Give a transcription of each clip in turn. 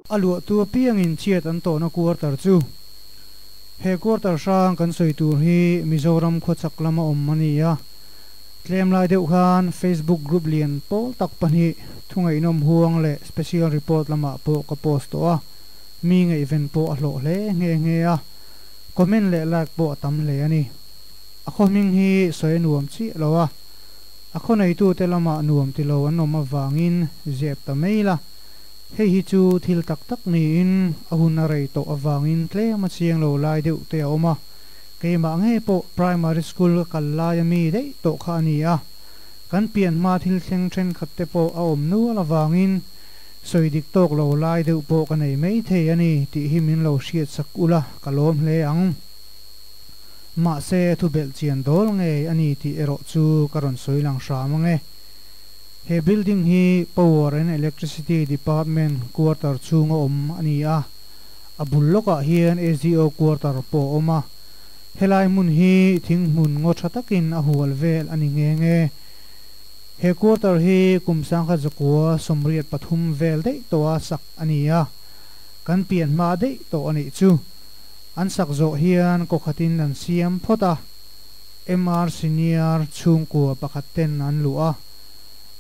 A luahtu apiangin chhiat an tawhna quarter chu he quarter hrang kan sawi tur hi Mizoram khawchhak lama awm a ni a. Tlem lai deuh khan Facebook group lian pawl tak pahnih thungaihnawm huang leh special report lamah pawh ka post tawh a, mi ngaihven pawh a hlawh hle nghe nghe a, comment leh like pawh a tam hle a ni. A khaw hming hi sawi a nuam chiah lo a, a khaw neitute lamah nuam ti lo an awm avangin zep ta mai la. Hei hi chu thil tak tak niin a hun a rei tawh avangin tlem a chiang lo lai deuh te a awm a, keimah ngei pawh primary school ka kal lai a mi daih tawh kha a ni a, kan pian hma thil thleng thenkhat te pawh a awm nual avangin sawi dik tawk lo lai deuh pawh ka nei maithei a ni tih hi min lo hriat sak ula ka lawm hle ang. Mahse thu belh chian dawl ngei a ni tih erawh chu ka rawn sawi lang hram ang e. He building hi Power and Electricity Department quarter chhunga awm a ni a, a bul lawkah hian SDO quarter pawh a awm a. Helai hmun hi thing hmun ngaw tha takin a hual vel a ni nghe nghe. He quarter hi kum 1983 vel daih tawha sak a ni a, kan pian hma daih tawh a nih chu. An sak zawh hian kaw khatin an siam phawt a. MR Senior chhungkua pakhat ten an luh a,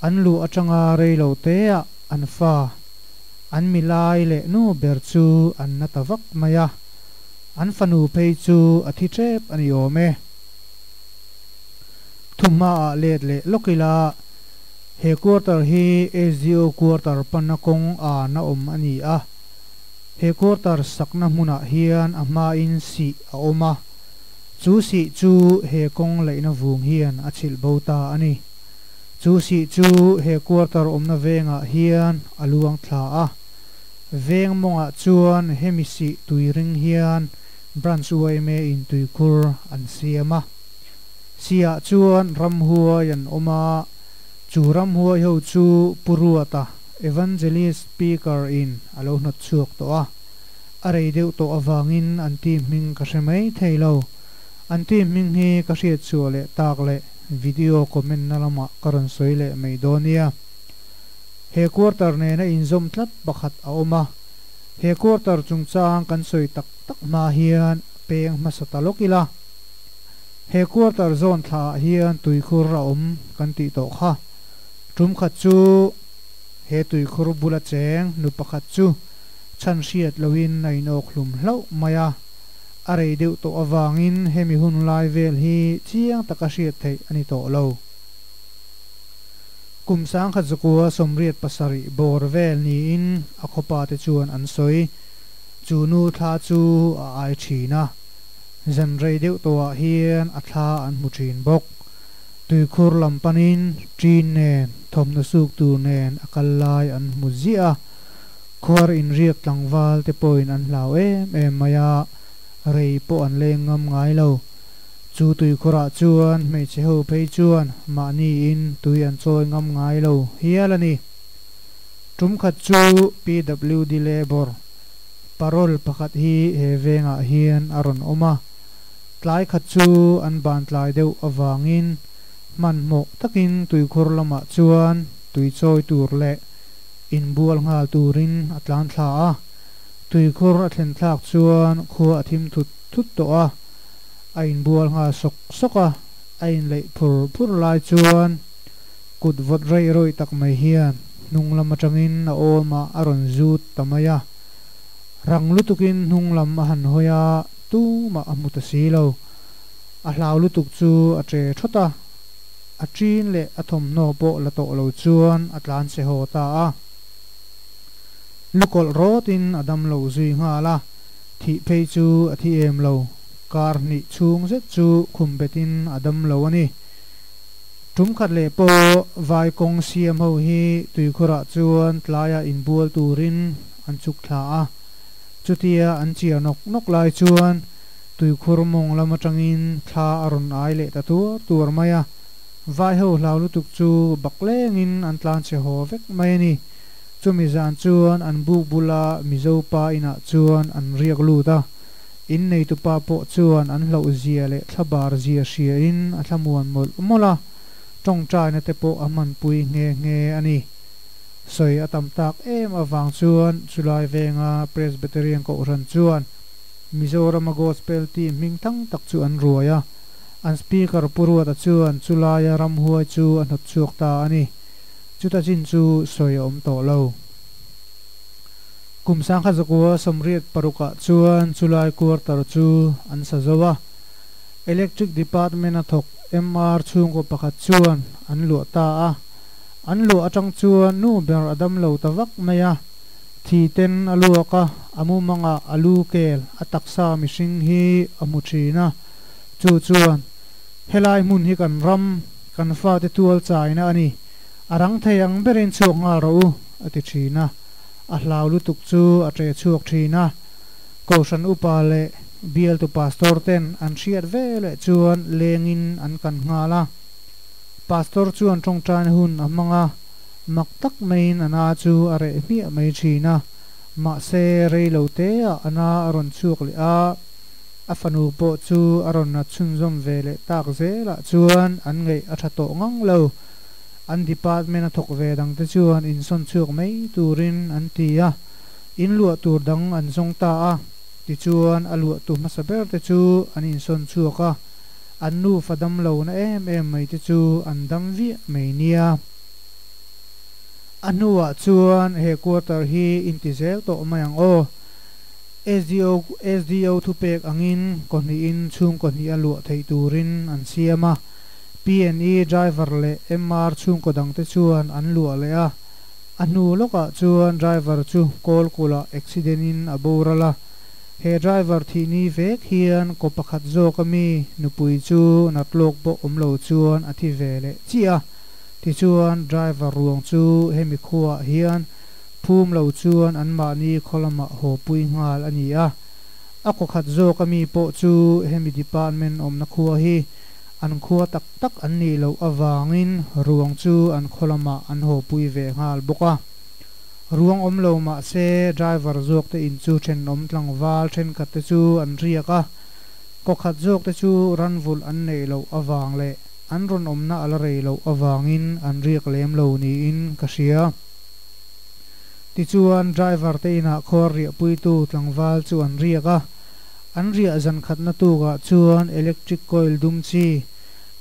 an luh atanga rei lo teah an fa, an milai leh nu ber chu an na ta vak mai a, an fanu phei chu a thi tep a ni awm e. Thuhmaah let leh lawk ila, he quarter hi SDO quarter panna kawng an a awm a ni a, he quarter sakna hmunah hian a hmain sih a awm a, Chu sih chu he kawng laihna vung hian a chhilh bo ta a ni. Chu sih chu he quarter awmna vengah hian a luang thla a. Veng mawngah chuan hemi sih tui ring hian Branch yma in tuikhur an siam a. Sihah chuan ramhuai an awm a, chu ramhuai ho chu Pu Ruata, Evangelist Speaker in a lo hnawt chhuak tawh a. A rei deuh tawh avangin an team hming ka hre mai thei lo. An team hming hi ka hriat chhuah leh tak leh video comment na lamah ka rawn sawi leh mai dawn nia. He quarter nena inzawm tlat pakhat a awm a. He quarter chungchang kan sawi tak tak hma hian peng hmasa ta lawk ila. He quarter zawn thlaah hian tuikhur a awm kan tih tawh kha. Tum khat chu he tuikhur bula cheng nu pakhat chu Chhan hriat loin a inawk hlum hlauh mai a, a rei deuh tawh avangin hemi hun lai vel hi chiang taka hriat theih a ni tawh lo. Kum 1987 bawr vel niin a khawpa te chuan an sawi. Chu nu thla chu a ai thin a, zan rei deuh tawhah hian a thla an hmu thin bawk. Tuikhur lam panin ṭin nen, thawmhnaw suk tur nen a kal lai an hmu ziah a. Khuar inriak tlangval te pawhin an hlau em em mai a, rei pawh an leng ngam ngai lo. Chu tuikhurah chuan hmeichhe ho phei chuan mahniin tui an chawi ngam ngai lo hial a ni. Tum khat chu PWD Labour parole pakhat hi he vengah hian a rawn awm a, tlai khat chu an ban tlai deuh avangin hmanhmawh takin tuikhur lamah chuan tui chawi tur leh Inbual nghal turin a tlan thla a, tuikhur a thlen thlak chuan khua a thim thut thut tawh a, a inbual nghal sawk sawk a, a inleih phur phur lai chuan kut vawt reih rawih tak mai hian hnung lam atangin a awmah a rawn zut ta mai a, rang lutukin hnung lam a han hawi a, tumah a hmu ta si lo, a hlau lutuk chu a che thawt a. A ṭin leh a thawmhnaw pawh la tawh lo chuan a tlan che haw ta a. Lukawlh rawtin a dam lo zui nghal a, thih phei chu a thi em lo, kar hnih chhung zet chu khum betin a dam lo a ni. Ṭum khat leh pawh vai kawng siam ho hi tuikhurah chuan tlaia inbual turin an chuk thla a, chutia an chiar nawk nawk lai chuan Tuikhur mawng lam atangin thla a rawn ai leh ta tuar tuar mai a, vai ho hlau lutuk chu bak lengin an tlan chhe haw vek mai a ni. Chumi zan chuan an buk bula Mizo pa inah chuan an riak lut a, inneitupa pawh chuan an hlauh zia leh thlabar zia hriain a thlamuan mawlh mawlh a, tawngtaina te pawh a hmanpui nghe nghe a ni. sawi a tam tak em avang chuan chulai venga Presbyterian Kohhran chuan Mizorama Gospel team hmingthang tak chu an ruai a, an Speaker Pu Ruata chuan chulaia ramhuai chu a hnawtchhuak ta a ni. Chuta chin chu sawi a awm tawh lo. Kum 1986 ah chuan chulai quarter chu an sa zo a, Electric Department a thawk MR chhungkaw pakhat chuan an luah ta a. An luah atang chuan nu ber a dam lo ta vak mai a, thi ten a luak a, a mumangah a lu kel a taksa mihring hi a hmu thin a, chu chuan helai hmun hi kan ram, kan fate tual chaina a ni, a rang thei ang berin chhuak nghal rawh u, a ti thin a, a hlau lutuk chu a ṭe chhuak thin a. Kohhran upa leh bialtu pastor ten an hriat ve leh chuan lengin an kan nghal a. Pastor chuan tawngtaina hun a hmang a, mak tak maiin a na chu a reh hmiah mai thin a. Mahse rei lo teah a na a rawn chhuak leh a, a fanu pawh chu a rawn nat chhunzawm ve leh tak zelah chuan an ngaih a tha tawh ngang lo. An department a thawk ve dangte chuan insawn chhuak mai turin an ti a, in luah tur dang an zawng ta a. Tichuan a luahtu hmasa ber te chu an insawn chhuak a, an nufa dam lo na em em mai te chu an dam viah mai nia. A hnuah chuan he quarter hi inti zel tawh mai ang aw. SDO SDO thupek angin kawhnihin chhungkaw hnih a luah theih turin an siam a. PNE driver leh MR chhungkaw dangte chuan an luah leh a. A hnu lawkah chuan driver chu Kawlkulh-ah accident-in a boral a. He driver thih ni vek hian kaw pakhat zawk a mi nupui chu nat lawk pawh awm lo chuan a thi ve leh chiah a. Tichuan driver ruang chu hemi khuaah hian phum lo chuan anmahni khaw lamah haw pui nghal a ni a. A kaw khat zawk a mi pawh chu hemi department awmna khua hi an khua tak tak an nih loh avangin ruang chu an khaw lamah an haw pui ve nghal bawk a. Ruang awm lo mah se driver zawk te in chu thenawm tlangval thenkhat te chu an riak a, kaw khat zawk te chu ran vulh an neih loh avang leh an rawn awmna a la rei loh avangin an riak lem lo niin ka hria. Tichuan driver te inah khuar riahpuitu tlangval chu an riak a, an riah zan khatna tukah chuan electric coil dum chi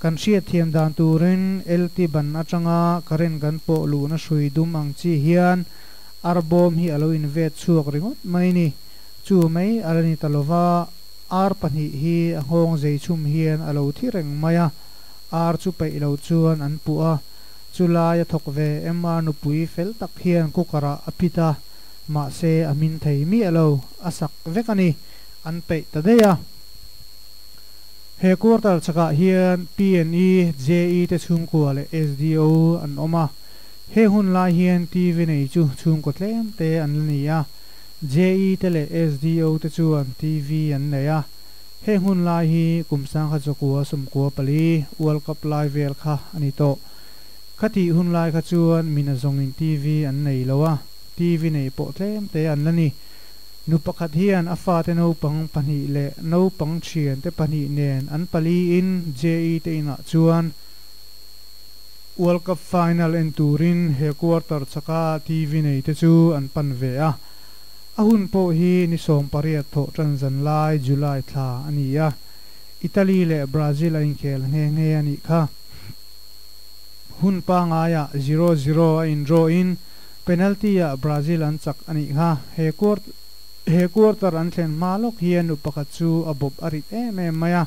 Kan hriatthiam dan turin LT ban atanga current kan pawh luhna hrui dum ang chi hian arbawm hi a lo invet chhuak ringawt mai ni. Chu mai a la ni ta lova, ar pahnih hi a nghawng zei chhum hian a lo thi reng mai a, ar chu peih lo chuan an puh a. Chu lai a thawk ve MR nupui fel tak hian cooker ah a phit a, mahse a hmin thei miah lo, a sak vek a ni, an peih ta daih a. He quarter chakah hian PNE, JE te chhungkua leh SDO an awm a. He hun lai hian TV nei chu chhungkaw tlem te an la ni a. JE te leh SDO te chuan TV an nei a. Heng hun lai hi kum 1994 World Cup lai vel kha a ni tawh. Khatih hun lai kha chuan mina zawngin TV an nei lo a, TV nei pawh tlem te an la ni. Nu pakhat hian a fate naupang pahnih leh naupang thiante pahnih nen an paliin JE te inah chuan World Cup final en turin he quarter chaka TV nei te chu an pan ve a. A hun pawh hi ni 18 thawh tan zan lai July thla a ni a, Italy leh Brazil a inkhel nghe nghe a nih kha. Hun pangaiah zero zero a in draw in Penalty ah Brazil an chak a nih kha. He he quarter an thlen hma lawk hian nu pakhat chu a bawp a rit em em mai a,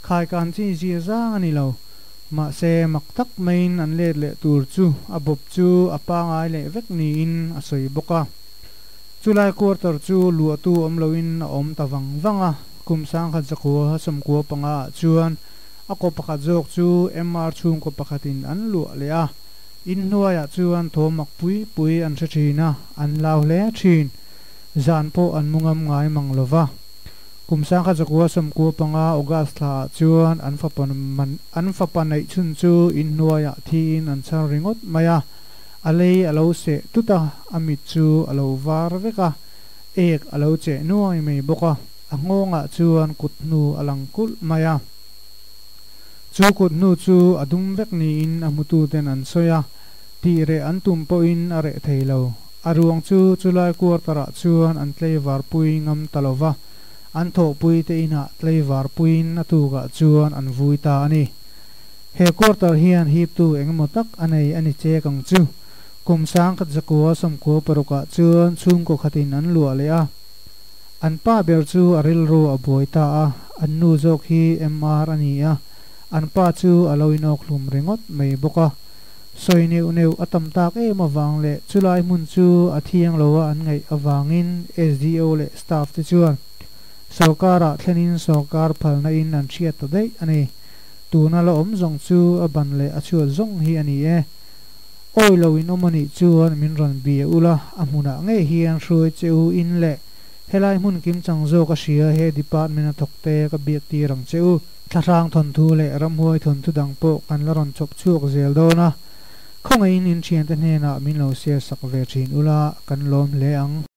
khaikan chi zir zang a ni lo. Mahse, mak tak maiin an let leh tur chu a bawp chu a pangai leh vek niin a sawi bawk a. Chulai quarter chu luahtu awm loin a awm ta vang vang a, kum 1995 ah chuan a kaw pakhat zawk chu MR chhungkaw pakhatin an luah leh a. Inhnuaiah chuan thaw mak pui pui an hre thin a, an lau hle thin. Zan pawh an mu ngam ngai mang lo va. Kum 1995 August thlaah chuan an fapa man an fapa neih chhun chu inhnuaiah thiin an chhar ringawt mai a. A lei a lo seh tut a, a mit chu a lo var vek a, ek a lo cheh nuai mai bawk a, a nghawngah chuan kut hnu a lang kulh mai a. Chu kut hnu chu a dum vek niin a hmututen an sawi a. Tih reh an tum pawhin a reh thei lo. A ruang chu chulai quarter-ah chuan an tleivar pui ngam ta lo va, an thawhpui te inah tleivar puiin a tukah chuan an vui ta a ni. He quarter hian hiptu engemaw tak a nei a ni chek ang chu. Kum 1996 ah chuan chhungkaw khatin an luah leh a. An pa ber chu a rilru a buai ta a, an nu zawk hi MR a ni a, an pa chu a lo inawkhlum ringawt mai bawk a. Sawi neuh neuh a tam tak em avang leh chulai hmun chu a thiang lo a an ngaih avangin SDO leh staff te chuan sawrkarah thlenin sawrkar phalna in an hriat ta daih a ni. Tuna la awm zawng chu a ban leh a chhuat zawng hi a ni e. Awi lo in awm a nih chuan min rawn bia ula, a hmunah ngei hian hruai che u in leh helai hmun kimchang zawk a hria he department a thawk te ka biak tir ang che u. Thlahrang thawnthu leh ramhuai thawnthu dang pawh kan la rawn chawp chhuak zel dawn a, khawngaihin in thiante hnenah min lo share sak ve thin ula kan lawm hle ang.